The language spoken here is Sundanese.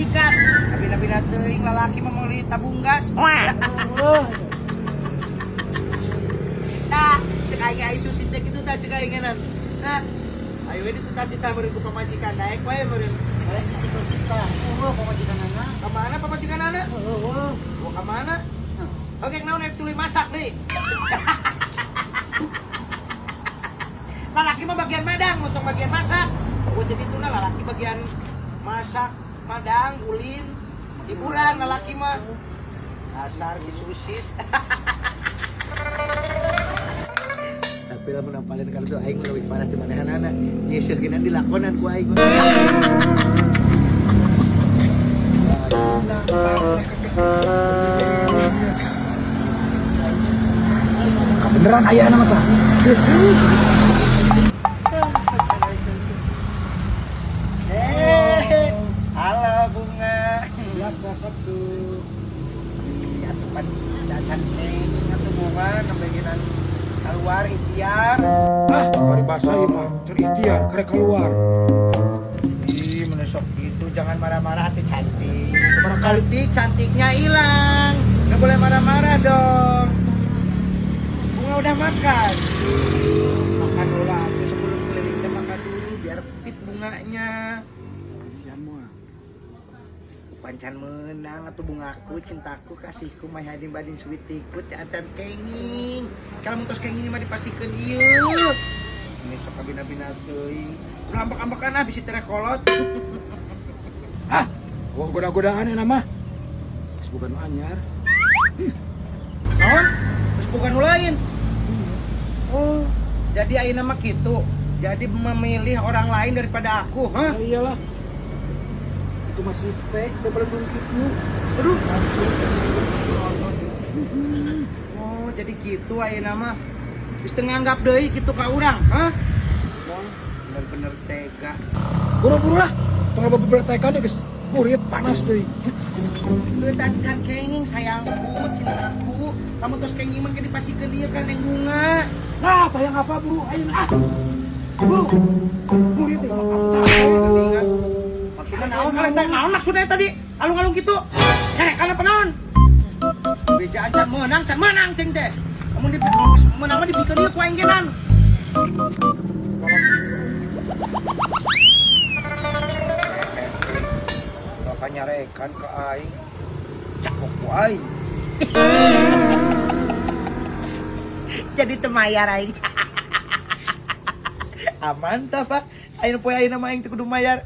pamajikan. Kabina-bina teuing lalaki mah meuli tabung gas. Nah, cek aing ai susis teh kitu tah cek aing ngenan. Nah, ayo we ditu tadi tah meureun ku pamajikan daek wae meureun. Balik kita kita. Oh, pamajikanana. Ka mana pamajikanana? Oh, Gua ka mana? Oke, naon naik tuluy masak deui. Lalaki mah bagian madang, untuk bagian masak. Gua jadi tuna lalaki bagian masak, madang, ulin, hiburan lalaki mah. Dasar si susis. Tapi lamun nampalin kalau tuh aing mah leuwih parah ti manehanana. Nyeuseur geunan dilakonan ku aing. Kebeneran ayah nama tah. Eh, halo bunga. Biasa Sabtu. Ya tempat jajan kenging atuh bunga kebagian keluar ikhtiar. Ah, paribasa ieu mah, can ikhtiar karek keluar. Ih, menusuk gitu jangan marah-marah hati cantik. Sabaraha kali Cantik cantiknya hilang. Nggak boleh marah-marah dong. Bunga udah makan. Makan dulu atuh sebelum kelilingnya makan dulu biar fit bunganya. Kasihan mah. Pancan menang atau bungaku, cintaku, kasihku, my hadin badin sweetiku, teh acan kenging. Kalau mutus kenging mah dipasikeun ieu. Ini sok kabina-bina teuing. Ulah ambek-ambekan ah bisi tere kolot. Ah, wah goda-godaan ya nama. Geus boga nu anyar. Naon? Terus bukan nu lain. Oh, jadi ayeuna mah kitu. Jadi memilih orang lain daripada aku, hah? Ya iyalah. Itu masih spek, teh belum kitu. Aduh. Oh, jadi gitu ayeuna mah. Geus teu nganggap deui kitu ka urang, hah? Bener-bener tega. Buru-buru lah. Tong loba bebeletekan deh geus. Burit panas deui. Tacan kenging sayangku, cintaku. Kamu tos kenging mah dipasikeun ieu kan yang bunga. Nah, tayang apa buru ayeuna ah. Buru. Burit teh capek. Mendingan. Maksudnya naon kalian teh? Naon maksudnya tadi? Alung-alung gitu. Eh, kalian penaon? Bejaan can menang cing teh. Kamu di menang mah dibikeun ieu ku aing genan. Bakal nyarekan ke aing. Cakok ku aing. Jadi temayar aing. Aman tah, Pak. Ayeuna poe ayeuna mah aing teu kudu mayar.